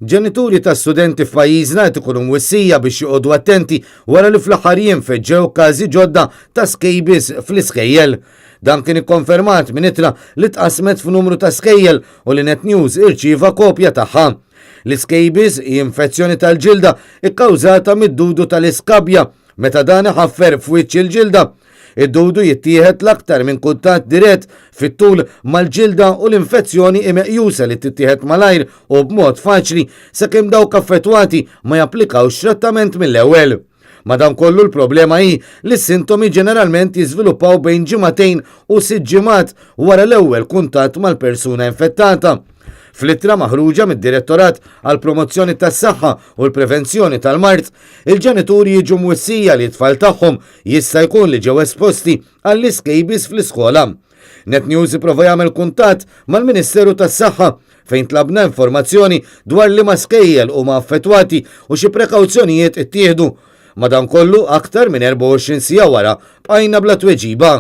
Ġenituri ta' studenti f'pajjiżna qed ikunu mwissija biex joqogħdu attenti wara li fl-aħħar jiem feġġew każi ġodda ta' scabies fl-iskejjel. Dan kien ikkonfermat minn ittra li tqassmet f'numru ta' skejjel u li Net News irċieva kopja tagħha. L-iscabies hi infezzjoni tal-ġilda kkawżata mid-dudu tal-iskabja meta dan iħaffer f'wiċċ il-ġilda. Id-dudu jittieħed l-aktar minn kuntatt dirett fit-tul mal-ġilda u l-infezzjoni hi meqjusa li tittieħed malajr u b'mod faċli sakemm dawk affettwati ma japplikawx trattament mill-ewwel. Madankollu l-problema hi li s-sintomi ġeneralment jiżviluppaw bejn ġimagħtejn u sitt ġimgħat wara l-ewwel kuntatt mal-persuna infettata. Fl-ittra maħruġa mid-Direttorat għall-Promozzjoni tas-Saħħa u l-Prevenzjoni tal-Mard, il-ġenituri jiġu mwissija li t-tfal tagħhom jista' jkun li ġew esposti għall-iscabies fl-iskola. Net News ipprova jagħmel kuntatt mal-Ministeru tas-Saħħa fejn tlabna informazzjoni dwar liema skejjel huma affettwati u xi prekawzjonijiet ittieħdu. Madankollu, aktar minn 24 siegħa wara bqajna bla tweġiba.